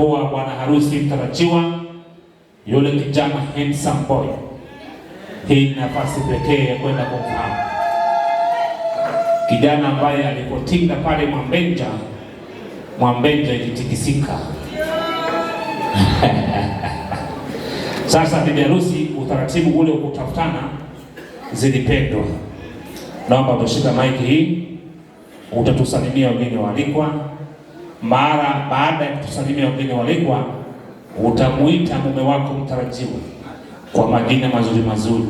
Kumtambua bwana harusi mtarajiwa, yule kijana handsome boy. Hii ni nafasi pekee ya kwenda kumfahamu kijana ambaye alipotinga pale Mwambenja, Mwambenja ilitikisika. Sasa bibi harusi, utaratibu ule wa kutafutana zilipendwa. Naomba utashika maiki hii, utatusalimia wageni waalikwa. Mara baada ya kutusalimia wageni waalikwa, utamuita mume wako mtarajiwa kwa majina mazuri mazuri.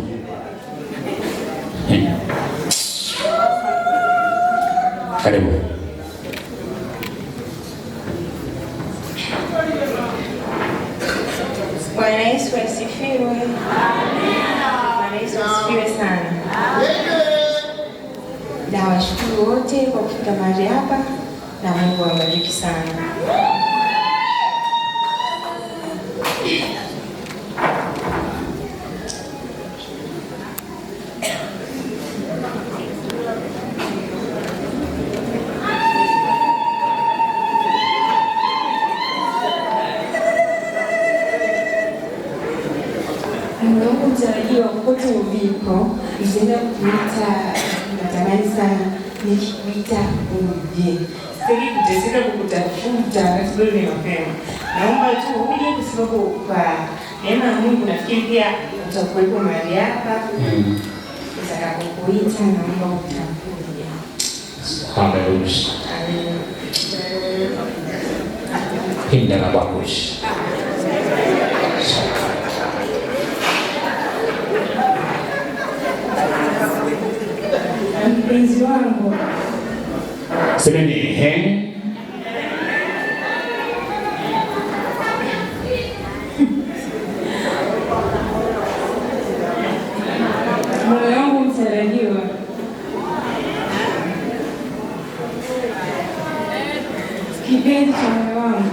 Karibu. Bwana Yesu asifiwe. Amina. Bwana Yesu asifiwe sana. Nawashukuru wote kwa kufika mahali hapa na Mungu awabariki sana. Mume wangu mtarajiwa, popote ulipo, nitaenda kukuita, natamani sana nikikuita uje. Sitaki kuteseka kukutafuta wakati bado ni mapema. Naomba tu uje kwa sababu kwa neema ya Mungu nafikiri pia utakuwepo mahali hapa. Nitakapokuita naomba utakuja. Haleluya. Amina. Hinda la bakush. Mpenzi wangu, Semeni ehe. Mume wangu mtarajiwa, kipenzi cha moyo wangu,